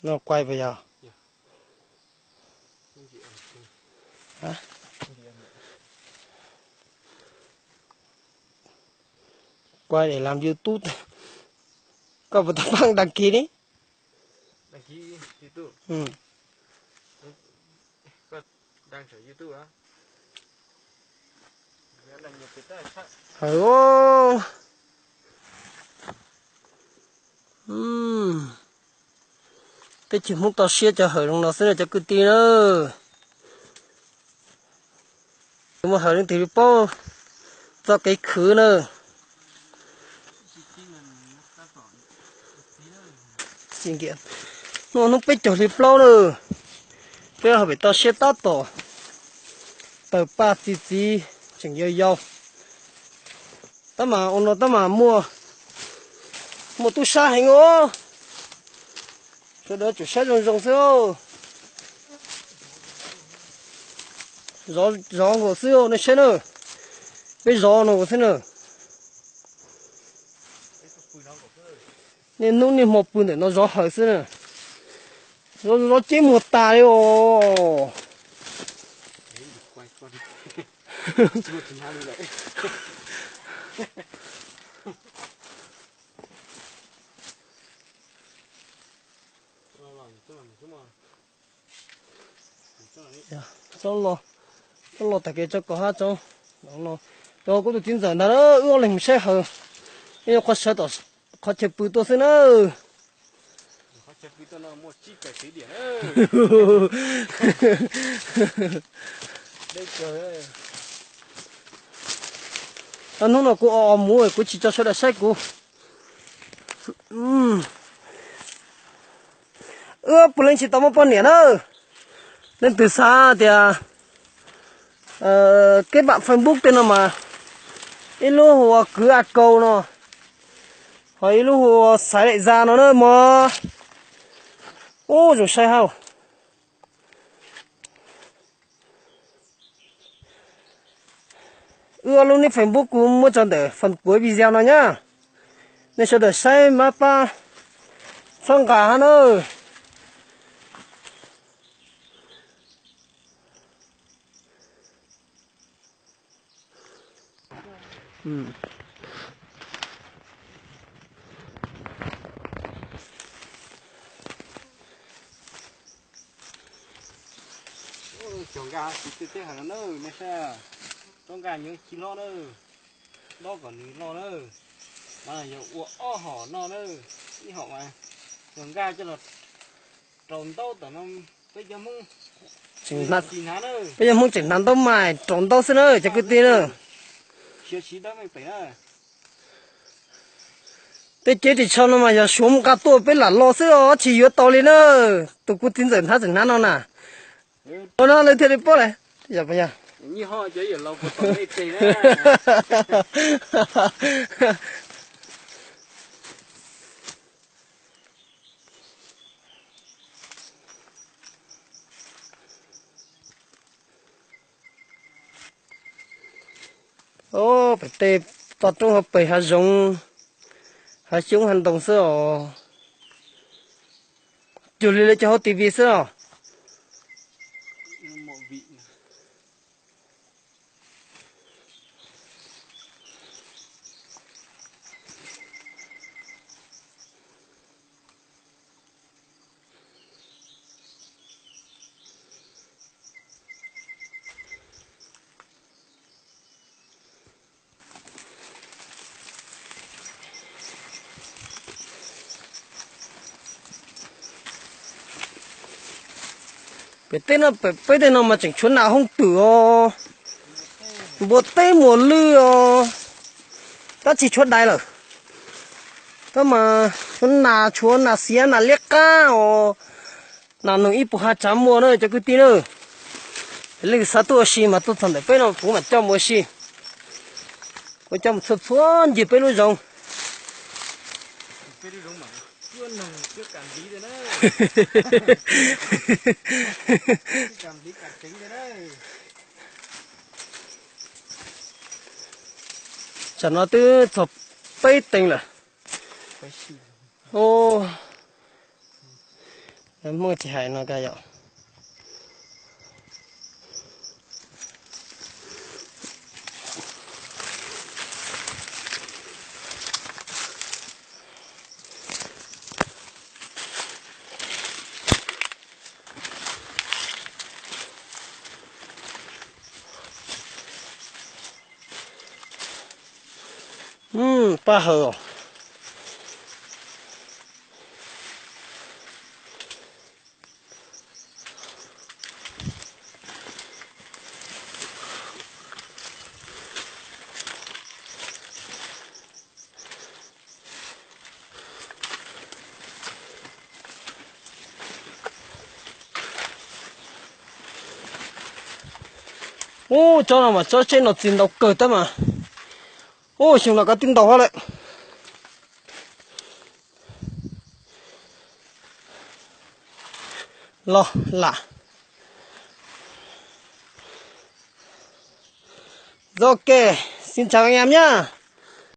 No quay puas yog? Quay để làm YouTube. Koj puas tau pab đăng ký li? Hawm. Peb cov Hmoob toj siab cov hawm zoo no xwb na cov kwv tij na. Mus hawm leej twg li paub txoj kev khwv na. Hnub hnub peb caug hli plaub na, peb hauv pem toj siab tab tom tawg paj txi txiv tseem yau yau. Tab mas ua no tab mas muaj, muaj tub sab heev os. Sawv daws tsum saib zoo zoo xwb. Zov nkaus xwb nej saib na. Peb zov no nkaus xwb na. Niaj hnub niaj hmo pw ntawm no zov hawm xwb na. Zov ceb muag tas li os. Txhob los, txhob los tag kev tso kom hab tso. Yog kuv tus txiv ntxawm ntag na, wb ob leeg mus saib hawm, ib qho sawv tom qhov chaw pw tuaj xwb na. Hnub no kuv o o mus kuv tsis tso sawv daws saib kuv. Wb puav leej tsis tau muaj poj niam na. Leej twg xav tias keb pam Facebook tej no mas, ib lub hu ua Kwv A Kaus no, ho ib lub hu ua Xaiv Daim Za no na mog. Ub, zoo saib hab. Wb ob lub nick Facebook kuv muab tso ntawm phần cuối video no nyab. Nej sawv daws saib mab pab txhawb nqa hab na. Cog nkaj tsis txawj teb hawm no na, nej saib, roob nkaj nyob ci hlob na, dob kom nws loj na, mas yog ua ob hom no na, ib hom mas cog nkaj coj los rau ntaub tom no, peb cov Hmoob, peb cov Hmoob tseem hnav ntaub mas rau ntaub xwb na cov kwv tij na. Tej cev ris tsho no mas yog Suav mus nqa tuaj peb lam los xwb os, tsis yuav tau li na. Tus kuv txiv ntxawm hnav tseem hnav no na. Ua no lawv thiaj li paub lawm. Pem tej toj roob hauv pes hav zoov, hav xyoob hav ntoo xwb os. Cuag li lawv cov hauv TV xwb os. Pem tej no, peb tej no mas tseem tshuav nas hoob twm os, npua teb muas lwj os, tab tsis tshuav dais lawm. Tab mas tshuav nas, tshuav nas xiav nas liab qab os, nas noog ib puas hav tsav muaj na cov kwv tij na. Leej twg xav tuaj ua si mas tuaj txog ntawm peb no kuv mam coj mus ua si. Kuv coj mus txhua txhua ncig peb lub zoov. Tsam no twb txog peb teev lawm. Muaj tsis hais no ka yom. Paj hawm. Ub, tsob no mas tsob tsheb no txiv ntau kawg tab mas. Ub, xyoo no koj twb ntau hab lawm. Los lam. Rồi ok, xin chào anh em nhá.